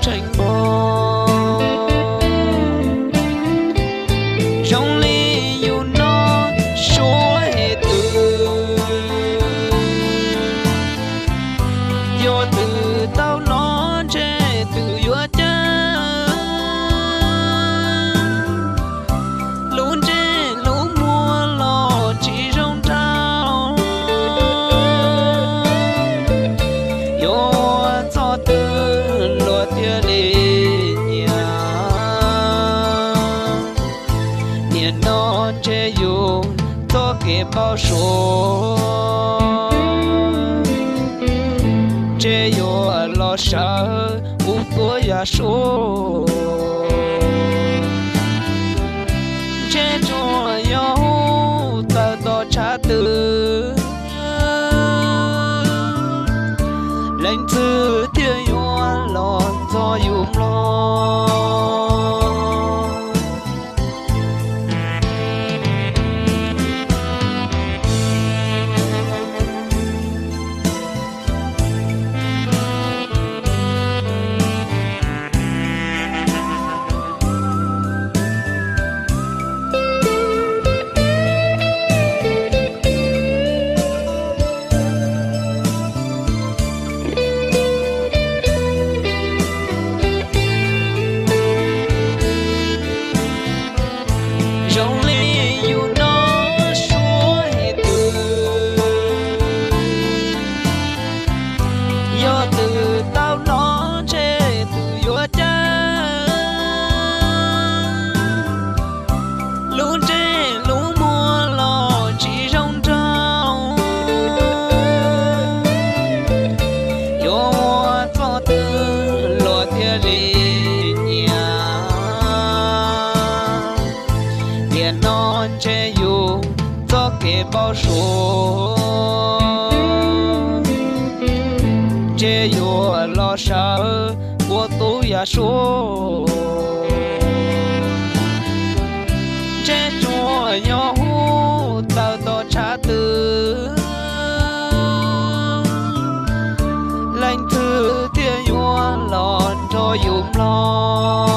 tseem npog. Zoo li yus no suav es twb yog twb tau no ntshe twb yuav cas. Lub ntsej lub muag los tsis zoo nraug, yuav ua txoj twg luag thiaj li nyiam. Nim no ntshe yus txoj kev npau suav, ntshe yuav los sawv kuv tuav yam suav. Ntshe tsuas yog hu tawm tom tshav twg, leej twg thiaj yuav los ntxog yus mloog. Zoo li yus no suav es twb yog twb tau no ntshe twb yuav cas. Lub ntsej lub muag los tsis zoo nraug, yuav ua txoj twg luag thiaj li nyiam. Tiam no ntshe yus txoj kev npau suav, ntshe yuav los sawv ua tub yam suav. Ntshe tsuas yog hu tawm tom tshav twg, leej twg thiaj yuav los nrog yus mloog.